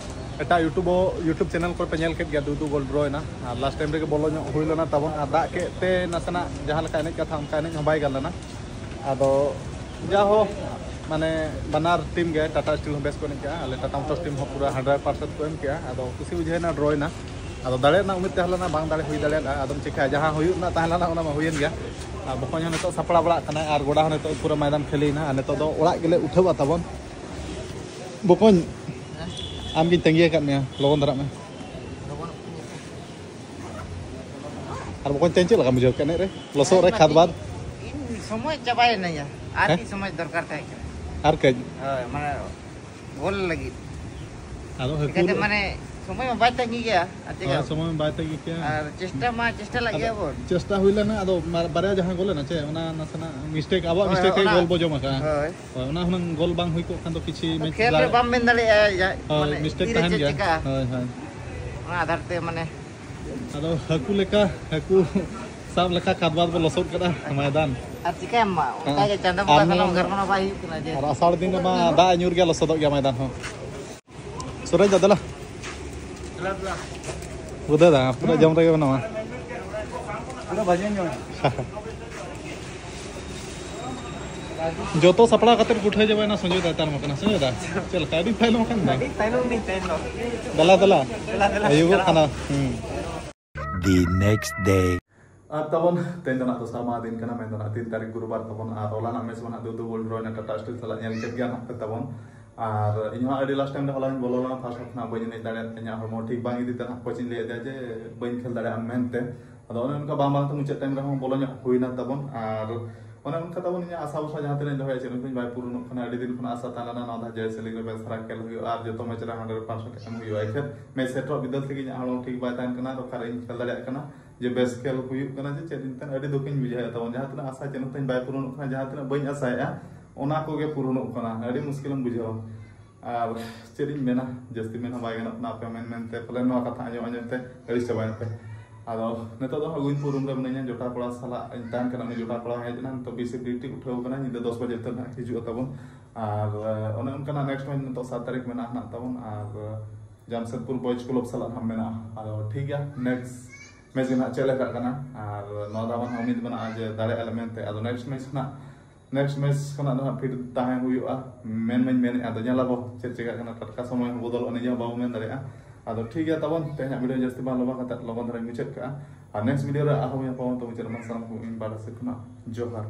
ᱮᱴᱟᱜ YouTube, YouTube ᱪᱮᱱᱮᱞ ᱠᱚᱨᱮ ᱯᱮ ᱧᱮᱞ ᱠᱮᱫ ᱜᱮᱭᱟ, ᱫᱩ ᱫᱩ ᱜᱳᱞ ᱰᱨᱚ ᱮᱱᱟ᱾ ᱟᱨ ᱞᱟᱥᱴ ᱴᱟᱭᱤᱢ ᱨᱮᱜᱮ ᱵᱚᱞᱚ ᱧᱚᱜ ᱦᱩᱭ ᱞᱮᱱᱟ ᱛᱟᱵᱚᱱ, ᱟᱨ ᱫᱟᱜ ᱠᱮᱫ ᱛᱮ ᱱᱟᱥᱮᱱᱟᱜ ᱡᱟᱦᱟᱸ ᱞᱮᱠᱟ ᱮᱱᱮᱡ ᱠᱟᱛᱷᱟ ᱚᱱᱠᱟ ᱮᱱᱮᱡ ᱦᱚᱸ ᱵᱟᱭ ᱜᱟᱱ ᱞᱮᱱᱟ᱾ ᱟᱫᱚ ᱡᱟᱦᱳ, ᱢᱟᱱᱮ ᱵᱟᱱᱟᱨ ᱴᱤᱢ ᱜᱮ, ᱴᱟᱴᱟ ᱥᱴᱤᱞ ᱦᱚᱸ ᱵᱮᱥ ᱠᱚ ᱮᱱᱮᱡ ᱠᱮᱜᱼᱟ, ᱟᱞᱮ ᱴᱟᱴᱟ ᱢᱳᱴᱚᱨᱥ ᱴᱤᱢ ᱦᱚᱸ ᱯᱩᱨᱟᱹ ᱦᱟᱱᱰᱨᱮᱰ ᱯᱟᱨᱥᱮᱱᱴ ᱠᱚ ᱮᱢ ᱠᱮᱜᱼᱟ᱾ ᱟᱫᱚ ᱠᱩᱥᱤ ᱵᱩᱡᱷᱟᱹᱣ ᱮᱱᱟ, ᱰᱨᱚ ᱮᱱᱟ᱾ ᱟᱫᱚ ᱫᱟᱲᱮ ᱨᱮᱱᱟᱜ ᱩᱢᱤᱫ ᱛᱟᱦᱮᱸ ᱞᱮᱱᱟ, ᱵᱟᱝ ᱫᱟᱲᱮ ᱦᱩᱭ ᱫᱟᱲᱮᱭᱟᱫᱼᱟ᱾ ᱟᱫᱚᱢ ᱪᱤᱠᱟᱹᱭᱟ, ᱡᱟᱦᱟᱸ ᱦᱩᱭᱩᱜ ᱨᱮᱱᱟᱜ ᱛᱟᱦᱮᱸ ᱞᱮᱱᱟ ᱚᱱᱟ ᱢᱟ ᱦᱩᱭᱮᱱ ᱜᱮᱭᱟ᱾ ᱟᱨ ᱵᱚᱠᱚᱧ ᱦᱚᱸ ᱱᱤᱛᱚᱜ ᱥᱟᱯᱲᱟᱣ ᱵᱟᱲᱟᱜ ᱠᱟᱱᱟᱭ, ᱟᱨ ᱜᱚᱰᱟ ᱦᱚᱸ ᱱᱤᱛᱚᱜ ᱯᱩᱨᱟᱹ ᱢᱚᱭᱫᱟᱱ ᱠᱷᱟᱹᱞᱤᱭᱮᱱᱟ᱾ ᱟᱨ ᱱᱤᱛᱚᱜ ᱫᱚ ᱚᱲᱟᱜ ᱜᱮᱞᱮ ᱩᱴᱷᱟᱹᱣᱟ ᱛᱟᱵᱚᱱ᱾ ᱵᱚᱠᱚᱧ, ᱟᱢᱜᱤᱧ ᱛᱟᱺᱜᱤ ᱟᱠᱟᱫ ᱢᱮᱭᱟ, ᱞᱚᱜᱚᱱ ᱫᱷᱟᱨᱟᱜ ᱢᱮ᱾ ᱟᱨ ᱵᱚᱠᱚᱧ, ᱛᱮᱦᱮᱧ ᱪᱮᱫ ᱞᱮᱠᱟᱢ ᱵᱩᱡᱷᱟᱹᱣ ᱠᱮᱫ ᱮᱱᱮᱡ ᱨᱮ, ᱞᱚᱥᱚᱫ ᱨᱮ, ᱠᱷᱟᱫᱽ ᱵᱟᱫᱽ? ᱤᱧ ᱥᱚᱢᱚᱭ ᱪᱟᱵᱟᱭᱮᱱᱟ ᱭᱟ, ᱟᱨ ᱦᱮᱸ? ᱢᱤᱫ ᱥᱚᱢᱚᱭ ᱫᱚᱨᱠᱟᱨ ᱛᱟᱦᱮᱸ ᱠᱟᱱᱟ᱾ ᱟᱨ ᱠᱟᱹᱡ? ᱦᱳᱭ, ᱢᱟᱱᱮ ᱜᱳᱞ ᱞᱟᱹᱜᱤᱫ᱾ ᱟᱫᱚ ᱦᱟᱹᱠᱩ ᱪᱤᱠᱟᱹᱛᱮ ᱫᱚ ᱢᱟᱱᱮ ᱥᱚᱢᱚᱭ ᱢᱟ ᱵᱟᱭ ᱛᱟᱺᱜᱤ ᱜᱮᱭᱟ᱾ ᱟᱨ ᱪᱮᱫ ᱦᱳᱭ, ᱥᱚᱢᱚᱭ ᱢᱟ ᱵᱟᱭ ᱛᱟᱺᱜᱤ ᱠᱮᱭᱟ᱾ ᱟᱨ ᱪᱮᱥᱴᱟ ᱢᱟ ᱪᱮᱥᱴᱟ ᱞᱟᱜ ᱟᱫᱚ ᱜᱮᱭᱟ ᱵᱚᱱ᱾ ᱪᱮᱥᱴᱟ ᱦᱩᱭ ᱞᱮᱱᱟ, ᱟᱫᱚ ᱢᱟᱨ-, ᱵᱟᱨᱭᱟ ᱡᱟᱦᱟᱸ ᱜᱳᱞ ᱮᱱᱟ ᱪᱮ, ᱚᱱᱟ ᱱᱟᱥᱮᱱᱟᱜ ᱢᱤᱥᱴᱮᱠ, ᱟᱵᱚᱣᱟᱜ ᱦᱳᱭ, ᱢᱤᱥᱴᱮᱠ ᱛᱮᱜᱮ ᱚᱱᱟ ᱜᱳᱞ ᱵᱚ ᱡᱚᱢ ᱟᱠᱟᱫᱼᱟ᱾ ᱦᱳᱭ᱾ ᱦᱳᱭ, ᱚᱱᱟ ᱦᱩᱱᱟᱹᱝ ᱜᱳᱞ ᱵᱟᱝ ᱦᱩᱭ ᱠᱚᱜ ᱠᱷᱟᱱ ᱫᱚ ᱠᱤᱪᱷᱤ ᱟᱫᱚ ᱢᱮᱪ ᱠᱷᱮᱞ ᱨᱮ ᱡᱟ-, ᱵᱟᱢ ᱢᱮᱱ ᱫᱟᱲᱮᱭᱟᱜᱼᱟ, ᱡᱟ-, ᱦᱳᱭ, ᱢᱟᱱᱮ ᱢᱤᱥᱴᱮᱠ ᱛᱤᱨᱮ ᱛᱟᱦᱮᱱ ᱪᱮᱫ ᱜᱮᱭᱟ᱾ ᱪᱤᱠᱟᱹᱜᱼᱟ᱾ ᱦᱳᱭ, ᱦᱳᱭ᱾ ᱚᱱᱟ ᱟᱫᱷᱟᱨ ᱛᱮ ᱢᱟᱱᱮ ᱟᱫᱚ ᱦᱟᱹᱠᱩ ᱞᱮᱠᱟ, ᱦᱟᱹᱠᱩ ᱥᱟᱵ ᱞᱮᱠᱟ ᱠᱷᱟᱫᱽ ᱵᱟᱫᱽ ᱵᱚ ᱞᱚᱥᱚᱫ ᱠᱟᱫᱟ ᱢᱚᱭᱫᱟᱱ᱾ ᱟᱨ ᱪᱤᱠᱟᱹᱭᱟᱢ ᱢᱟ, ᱚᱱᱠᱟ ᱜᱮ ᱦᱮᱸ᱾ ᱪᱟᱸᱫᱚ ᱟᱨ ᱵᱚᱸᱜᱟ ᱛᱟᱞᱟ ᱱᱚᱣᱟ ᱜᱟᱨᱢᱟᱱᱟ ᱵᱟᱭ ᱦᱩᱭᱩᱜ ᱠᱟᱱᱟ ᱡᱮ ᱟᱨ ᱟᱥᱟᱲ ᱫᱤᱱ ᱨᱮᱢᱟ ᱫᱟᱜ ᱧᱩᱨ ᱜᱮᱭᱟ, ᱞᱚᱥᱚᱫᱚᱜ ᱜᱮᱭᱟ ᱢᱚᱭᱫᱟᱱ ᱦᱚᱸ᱾ ᱥᱩᱨᱮᱡᱽ ᱫᱟ, ᱫᱮᱞᱟ᱾ ᱵᱩᱫᱷᱟᱹ ᱫᱟ, ᱯᱩᱨᱟᱹ ᱡᱚᱢ ᱨᱮᱜᱮ ᱢᱮᱱᱟᱢᱟ᱾ ᱯᱩᱨᱟᱹ ᱵᱷᱟᱹᱡᱤ ᱧᱚᱜ᱾ ᱡᱚᱛᱚ ᱥᱟᱯᱲᱟᱣ ᱠᱟᱛᱮ ᱜᱩᱴᱷᱟᱹ ᱪᱟᱵᱟᱭᱮᱱᱟ, ᱥᱚᱧᱡᱚᱭ ᱫᱟ ᱛᱟᱭᱱᱚᱢ ᱟᱠᱟᱱᱟ᱾ ᱥᱚᱧᱡᱚᱭ ᱫᱟ, ᱪᱮᱫ ᱞᱮᱠᱟ? ᱟᱹᱰᱤ ᱛᱟᱭᱱᱚᱢ ᱟᱠᱟᱱ ᱫᱚ᱾ ᱟᱹᱰᱤ ᱛᱟᱭᱱᱚᱢ ᱨᱤᱧ ᱛᱟᱦᱮᱸ ᱞᱮᱱᱟ᱾ ᱫᱮᱞᱟ, ᱫᱮᱞᱟ᱾ ᱫᱮᱞᱟ, ᱫᱮᱞᱟ, ᱟᱹᱭᱩᱵᱚᱜ ᱪᱟᱞᱟᱣ᱾ ᱠᱟᱱᱟ᱾ ᱦᱩᱸ᱾ The next day. ᱟᱨ ᱛᱟᱵᱚᱱ ᱛᱮᱦᱮᱧ ᱫᱚ ᱱᱟᱜ ᱫᱚᱥᱟᱨ ᱢᱟᱦᱟ ᱫᱤᱱ ᱠᱟᱱᱟ, ᱢᱮᱱᱫᱚ ᱱᱟᱜ ᱛᱤᱱ ᱛᱟᱹᱨᱤᱠᱷ ᱜᱩᱨᱩᱵᱟᱨ ᱛᱟᱵᱚᱱ᱾ ᱟᱨ ᱦᱚᱞᱟ ᱱᱟᱜ ᱢᱮᱪ ᱢᱟ ᱱᱟᱜ ᱫᱩ ᱫᱩ ᱜᱳᱞ ᱰᱨᱚ ᱮᱱᱟ ᱴᱟᱴᱟ ᱥᱴᱤᱞ ᱥᱟᱞᱟᱜ, ᱧᱮᱞ ᱠᱮᱫ ᱜᱮᱭᱟ ᱱᱟᱜ ᱯᱮ ᱛᱟᱵᱚᱱ᱾ ᱟᱨ ᱤᱧ ᱦᱚᱸ ᱟᱹᱰᱤ ᱞᱟᱥᱴ ᱴᱟᱭᱤᱢ ᱨᱮ ᱦᱚᱞᱟᱧ ᱵᱚᱞᱚ ᱞᱮᱱᱟ, ᱯᱷᱟᱥᱴ ᱦᱟᱯ ᱠᱷᱚᱱᱟᱜ ᱵᱟᱹᱧ ᱮᱱᱮᱡ ᱫᱟᱲᱮᱭᱟᱫ ᱛᱤᱧᱟ, ᱦᱚᱲᱢᱚ ᱴᱷᱤᱠ ᱵᱟᱝ ᱤᱫᱤ ᱛᱮ ᱱᱟᱜ ᱠᱳᱪ ᱤᱧ ᱞᱟᱹᱭ ᱟᱫᱮᱭᱟ ᱡᱮ ᱵᱟᱹᱧ ᱠᱷᱮᱞ ᱫᱟᱲᱮᱭᱟᱜᱼᱟ ᱢᱮᱱᱛᱮ᱾ ᱟᱫᱚ ᱚᱱᱮ ᱚᱱᱠᱟ ᱵᱟᱝ ᱵᱟᱝ ᱛᱮ ᱢᱩᱪᱟᱹᱫ ᱴᱟᱭᱤᱢ ᱨᱮᱦᱚᱸ ᱵᱚᱞᱚ ᱧᱚᱜ ᱦᱩᱭᱱᱟ ᱛᱟᱵᱚᱱ᱾ ᱟᱨ ᱚᱱᱮ ᱚᱱᱠᱟ ᱛᱟᱵᱚᱱ ᱤᱧᱟᱹᱜ ᱟᱥᱟ ᱵᱷᱚᱨᱥᱟ ᱡᱟᱦᱟᱸ ᱛᱤᱱᱟᱹᱜ ᱤᱧ ᱫᱚᱦᱚᱭᱟ, ᱪᱮᱫ ᱦᱚᱸ ᱛᱤᱧ ᱵᱟᱭ ᱯᱩᱨᱩᱱᱚᱜ ᱠᱟᱱᱟ᱾ ᱟᱹᱰᱤ ᱫᱤᱱ ᱠᱷᱚᱱᱟᱜ ᱟᱥᱟ ᱛᱟᱦᱮᱸ ᱞᱮᱱᱟ ᱱᱚᱣᱟ ᱫᱷᱟᱣ ᱡᱚᱭᱟᱥᱤ ᱞᱤᱜᱽ ᱨᱮ ᱵᱮᱥ ᱫᱷᱟᱨᱟ ᱠᱷᱮᱞ ᱦᱩᱭᱩᱜᱼᱟ ᱟᱨ ᱡᱚᱛᱚ ᱢᱮᱪ ᱨᱮ ᱦᱟᱱᱰᱨᱮᱰ ᱯᱟᱨᱥᱮᱱᱴ ᱮᱢ ᱦᱩᱭᱩᱜᱼᱟ᱾ ᱮᱱᱠᱷᱟᱱ ᱢᱮᱪ ᱥᱮᱴᱮᱨᱚᱜ ᱵᱤᱫᱟᱹᱞ ᱛᱮᱜᱮ ᱤᱧᱟᱹᱜ ᱦᱚᱲᱢᱚ ᱴᱷᱤᱠ ᱵᱟᱭ ᱛᱟᱦᱮᱱ ᱠᱟᱱᱟ, ᱟᱨ ᱚᱠᱟᱨᱮ ᱤᱧ ᱠᱷᱮᱞ ᱫᱟᱲᱮᱭᱟᱜ ᱠᱟᱱᱟ ᱡᱮ ᱵᱮᱥ ᱠᱷᱮᱞ ᱦᱩᱭᱩᱜ ᱠᱟᱱᱟ, ᱡᱮ ᱪᱮᱫ ᱤᱧ ᱛᱟᱦᱮᱱ ᱟᱹᱰᱤ ᱫᱩᱠᱤᱧ ᱵᱩᱡᱷᱟᱹᱣᱮᱫ ᱛᱟᱵᱚᱱ᱾ ᱡᱟᱦᱟᱸ ᱛᱤᱱᱟᱹᱜ ᱟᱥᱟ ᱪᱮᱫ ᱦᱚᱸ ᱛᱤᱧ ᱵᱟᱭ ᱯᱩᱨᱩᱱᱚᱜ ᱠᱟᱱᱟ, ᱡᱟᱦᱟᱸ ᱛᱤᱱᱟᱹᱜ ᱵᱟᱹᱧ ᱟᱥᱟᱭᱮᱫᱼᱟ ᱚᱱᱟ ᱠᱚᱜᱮ ᱯᱩᱨᱩᱱᱚᱜ ᱠᱟᱱᱟ, ᱟᱹᱰᱤ ᱢᱩᱥᱠᱤᱞᱮᱢ ᱵᱩᱡᱷᱟᱹᱣᱟ᱾ ᱟᱨ ᱪᱮᱫ ᱤᱧ ᱢᱮᱱᱟ, ᱡᱟᱹᱥᱛᱤ ᱢᱮᱱ ᱦᱚᱸ ᱵᱟᱭ ᱜᱟᱱᱚᱜ ᱠᱟᱱᱟ, ᱟᱯᱮ ᱢᱮᱱ ᱢᱮᱱᱛᱮ ᱯᱟᱞᱮ ᱱᱚᱣᱟ ᱠᱟᱛᱷᱟ ᱟᱸᱡᱚᱢ ᱟᱸᱡᱚᱢ ᱛᱮ ᱟᱹᱲᱤᱥ ᱪᱟᱵᱟᱭᱮᱱ ᱯᱮ᱾ ᱟᱫᱚ ᱱᱤᱛᱚᱜ ᱫᱚ ᱦᱟᱸᱜ ᱜᱩᱭᱤᱱᱯᱩᱨ ᱨᱩᱢ ᱨᱮ ᱢᱤᱱᱟᱹᱧᱟ, ᱡᱚᱴᱟᱣ ᱠᱚᱲᱟ ᱥᱟᱞᱟᱜ ᱤᱧ ᱛᱟᱦᱮᱱ ᱠᱟᱱᱟ, ᱩᱱᱤ ᱡᱚᱴᱟᱣ ᱠᱚᱲᱟ ᱦᱮᱡ ᱮᱱᱟ, ᱱᱤᱛᱚᱜ ᱵᱤᱥᱤ ᱰᱤᱭᱩᱴᱤ ᱩᱴᱷᱟᱹᱣ ᱠᱟᱱᱟ, ᱧᱤᱫᱟᱹ ᱫᱚᱥ ᱵᱟᱡᱮ ᱛᱮ ᱱᱟᱦᱟᱜ ᱦᱤᱡᱩᱜᱼᱟ ᱛᱟᱵᱚᱱ᱾ ᱟᱨ ᱚᱱᱮ ᱚᱱᱠᱟᱱᱟᱜ ᱱᱮᱠᱥᱴ ᱢᱮᱪ ᱱᱤᱛᱚᱜ ᱥᱟᱛ ᱛᱟᱹᱨᱤᱠᱷ ᱢᱮᱱᱟᱜᱼᱟ ᱱᱟᱦᱟᱜ ᱛᱟᱵᱚᱱ, ᱟᱨ ᱡᱟᱢᱥᱮᱫᱽᱯᱩᱨ ᱵᱚᱭᱮᱡᱽ ᱠᱞᱟᱵᱽ ᱥᱟᱞᱟᱜ ᱱᱟᱦᱟᱜ ᱢᱮᱱᱟᱜᱼᱟ᱾ ᱟᱫᱚ ᱴᱷᱤᱠ ᱜᱮᱭᱟ, ᱱᱮᱠᱥᱴ ᱢᱮᱪ ᱜᱮ ᱱᱟᱦᱟᱜ ᱪᱮᱫ ᱞᱮᱠᱟᱜ ᱠᱟᱱᱟ, ᱟᱨ ᱱᱚᱣᱟ ᱫᱷᱟᱣ ᱢᱟ ᱱᱟᱦᱟᱜ ᱩᱢᱤᱫ ᱢᱮᱱᱟᱜᱼᱟ ᱡᱮ ᱫᱟᱲᱮᱭᱟᱜᱼᱟ ᱞᱮ ᱢᱮᱱᱛᱮ᱾ ᱟᱫᱚ ᱱᱮᱠᱥᱴ ᱢᱮᱪ ᱠᱷᱚᱱᱟᱜ ᱱᱮᱠᱥᱴ ᱢᱮᱪ ᱠᱷᱚᱱᱟᱜ ᱫᱚ ᱦᱟᱸᱜ ᱯᱷᱤᱴ ᱛᱟᱦᱮᱸ ᱦᱩᱭᱩᱜᱼᱟ, ᱢᱮᱱ ᱢᱟᱧ ᱢᱮᱱᱮᱫᱼᱟ᱾ ᱟᱫᱚ ᱧᱮᱞ ᱟᱵᱚ ᱪᱮᱫ ᱪᱤᱠᱟᱹᱜ ᱠᱟᱱᱟ, ᱴᱟᱴᱠᱟ ᱥᱚᱢᱚᱭ ᱦᱚᱸ ᱵᱚᱫᱚᱞᱚᱜᱼᱟ, ᱱᱤᱡᱮ ᱦᱚᱸ ᱵᱟᱵᱚ ᱢᱮᱱ ᱫᱟᱲᱮᱭᱟᱜᱼᱟ᱾ ᱟᱫᱚ ᱴᱷᱤᱠ ᱜᱮᱭᱟ ᱛᱟᱵᱚᱱ, ᱛᱮᱦᱮᱧᱟᱜ ᱵᱷᱤᱰᱤᱭᱳ ᱡᱟᱹᱥᱛᱤ ᱵᱟᱝ ᱞᱚᱢᱵᱟ ᱠᱟᱛᱮ ᱞᱚᱜᱚᱱ ᱫᱷᱟᱨᱟᱧ ᱢᱩᱪᱟᱹᱫ ᱠᱟᱜᱼᱟ᱾ ᱟᱨ ᱱᱮᱠᱥᱴ ᱵᱷᱤᱰᱤᱭᱳ ᱨᱮ ᱟᱨᱦᱚᱸ ᱧᱟᱯᱟᱢ ᱛᱚ ᱢᱩᱪᱟᱹᱫ ᱨᱮ ᱥᱟᱱᱟᱢ ᱠᱚ ᱤᱧ ᱯᱟᱦᱴᱟ ᱥᱮᱫ ᱠᱷᱚᱱᱟᱜ ᱡᱚᱦᱟᱨ᱾